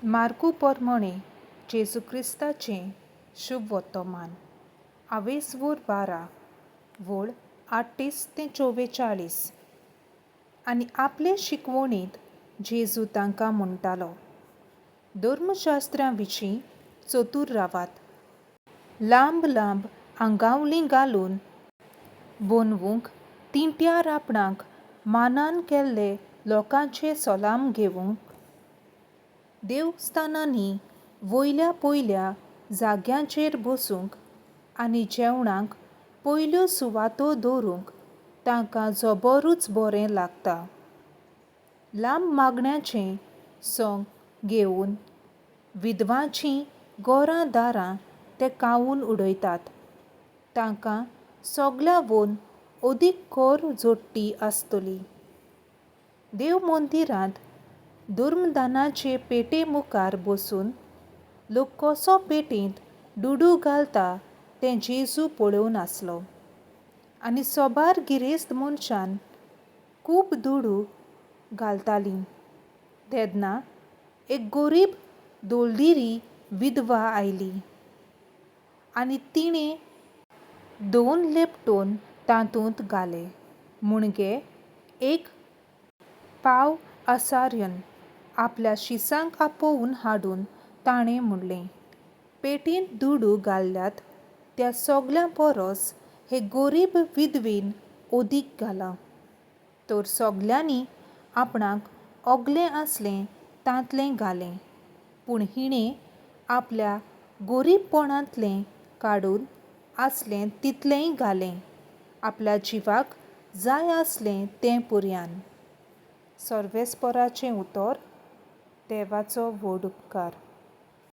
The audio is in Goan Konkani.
मार्कू पोरमोणे जेजू क्रिस्ताचें शुभ वर्तमान आवेसवूर 12 वळ 38 ते 44. आनी आपले शिकवणींत जेजू तांकां म्हणटालो, धर्मशास्त्रा विशीं चतूर रावात. लांब लांब आंगावली घालून बनवूंक तिंट्यार आपणाक मानान केल्ले लोकांचे सलाम घेवंक देवस्थानांनी वयल्या पयल्या जाग्यांचेर बसूंक आनी जेवणाक पयल्यो सुवातो दवरूंक तांकां जबरूच बरें लागता. लांब मागण्याचें सोंग घेवन विधवांचीं घरां दारां ते खावन उडयतात. तांकां सगल्यावून अदीक कर जोडटी आसतली. देव मंदिरांत धर्मदानाचे पेटे मुखार बसून लोक कसो पेटेंत दुडू घालता तें जेजू पळोवन आसलो. आनी सोबार गिरेस्त मनशान खूब दुडू घालतालीं. तेन्ना एक गरीब दोलदिरी विधवा आयली आनी तिणें 2 लेपटून तातूंत घाले म्हणजे एक पाव आसार्यन. आपल्या शिसांक आपोवन हाडून ताणें म्हणलें, पेटींत दुडू घाल्यात त्या सगल्यां परस हे गरीब विधवेन अदीक घालां. तर सगल्यांनी आपणाक ओगलें आसलें तांतलें घालें, पूण हिणें आपल्या गरीबपणांतलें काडून आसलें तितलेंय घालें, आपल्या जिवाक जाय आसलें तें पुरयान. सर्वेस्पराचें उतर. देवाचो व्हड उपकार.